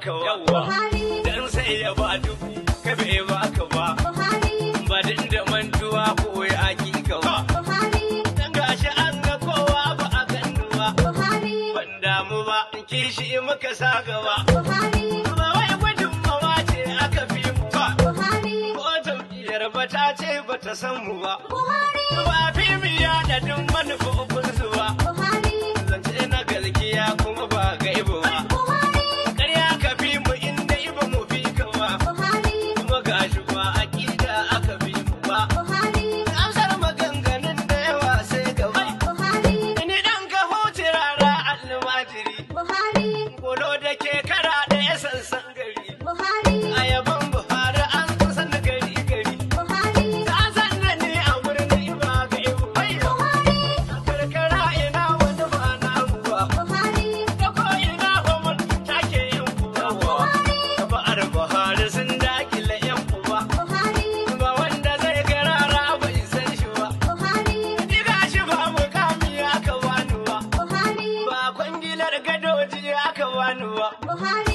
baka ba. Buhari. Dan sai ya ba dubu ka bai baka ba. Buhari. Ba din da mantuwa ko ya hakika ba. Buhari. Dan gashi an ga kowa ba a gannu ba. Buhari. Ban damu ba kishi muka sa gaba. Buhari. Ba wai gudunmawa ce aka fi mu ba. Buhari. Ko jam'iyyar ba ta ce ba ta san mu ba. Buhari. Ba fi mu yaɗa duk manufofin su ba. Buhari. Zance na gaskiya kuma ba gaibu ba. Buhari. Ƙarya ka fi mu inda ba mu fi ka ba. Buhari. Kuma gashi ba aƙida aka fi mu ba. Buhari. Amsar maganganun da yawa sai gaba. Buhari. Ni dan ka huce rara almajiri. Buhari. Kolo da ke kara da ya sansan gari. Buhari. A yaban Buhari an kusan gari gari. Buhari. Ta san da ni a birni ba ga ibu. Buhari. A karkara ina wani ba namu ba. Buhari. Da ko ina ba mun take yin kuba. Jama'ar Buhari sun dakile yan uba. Buhari. Ba wanda zai garara bai san shi ba. Buhari. Ni gashi ba mukami aka bani ba. Buhari. Ba kwangilar gadoji aka bani ba. Buhari.